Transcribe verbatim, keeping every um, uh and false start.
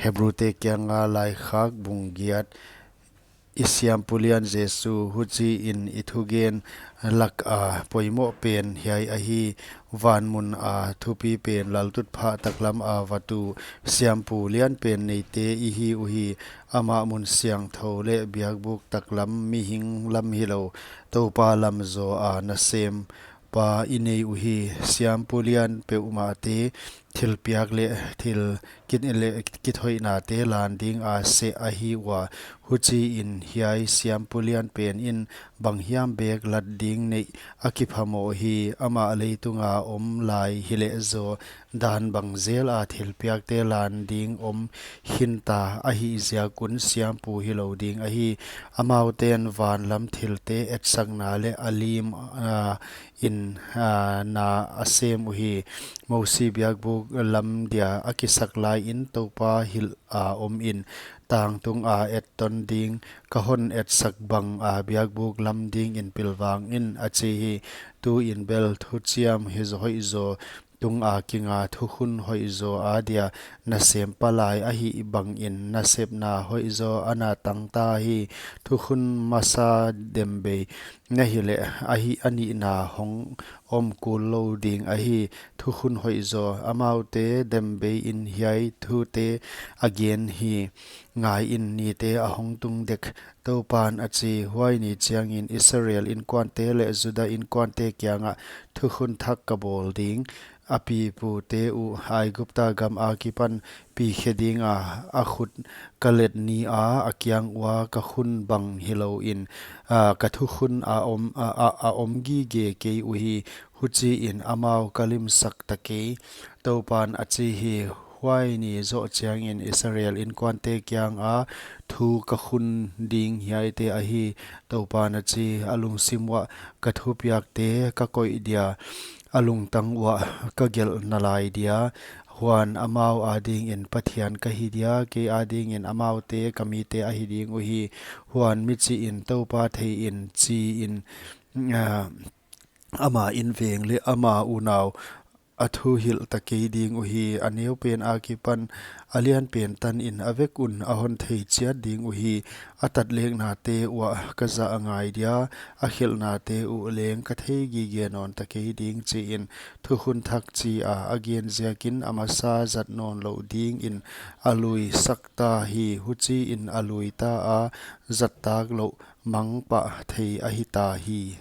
Hebrute kianga Laikhak bung giat. I Siampu lian Jesu, huchiin i thugen laka poimoh pen hiai ahi: Van muna thupi pen, laltutphah taklama va tu, Siampu lian pen neite i hi uhi. Amah mun siangthou leh biakbuk taklam, mihing lam hilou, Toupa lam zawa nasempa i nei uhi. Siampu lian peuhmahte thilpiak leh thil kit leh kithoihnate lan dinga seh ahi ua. Huchiin hiai Siampu lian penin banghiam bek lat ding neih a kiphamoh hi. Amah leitunga om lai hileh zaw, dan bang jela thilpiakte lan ding om khinta ahih ziak un siampu hilou ding ahi. Amauten van lam thilte etsakna leh a lim, ah, in, ah, na a sem uhi. Mosi biakbuk lam dia a kisak laiin Toupa hilh a omin, tangtunga etton ding ka hon etsak banga biakbuk lam dingin pilvang in, a chi hi. Tuin bel thuchiam hi hoihzaw tunga kinga, thukhun hoihzaw adia nasempa lai ahih bangin nasepna hoihzaw ana tangta hi. Thukhun masa dembei na hileh, ahi a nihna hong om kul lou ding ahi. Thukhun hoihzaw. Amaute dembeiin hiai thute a gen hi. Ngaiin, nite a hongtung dek, Toupan a chi. Huai ni chiangin Israel inkuante leh Juda inkuante kiangah thukhun thak ka bawl ding. A pipute uh Aigupta gam akipan pi khe dinga a khut ka let nia a kiang ua ka khun bang hilouin, ah, ka thukhun a om, a, a, a om gige kei uhi. Huchiin amau ka limsak ta kei, Toupan a chi hi. Huai ni zoh chiangin Israel inkuante kianga thu ka khun ding hiaite ahi, Toupan a chi. A lungsim uah ka thupiakte ka koih dia, a lungtang uah ka gelh nalai dia. Huan amau adingin Pathian ka hi dia, kei adingin amaute ka mite ahi ding uhi. Huan michihin Toupa theiin, chiin, ah, ama inveng leh ama unau a thuhilh ta kei ding uhi. A neupen akipan a lianpen tanin a vek un a hon thei chiat ding uhi. A tatleknate uah ka zah ngai dia, a khelhnate uh leng ka thei gige nawn ta kei ding, chiin. Thukhun thak chia a gen ziakin a masa zat nawn louh dingin a lui sakta hi. Huchiin a lui ta a, zat tak louh mang pah thei ahi ta hi.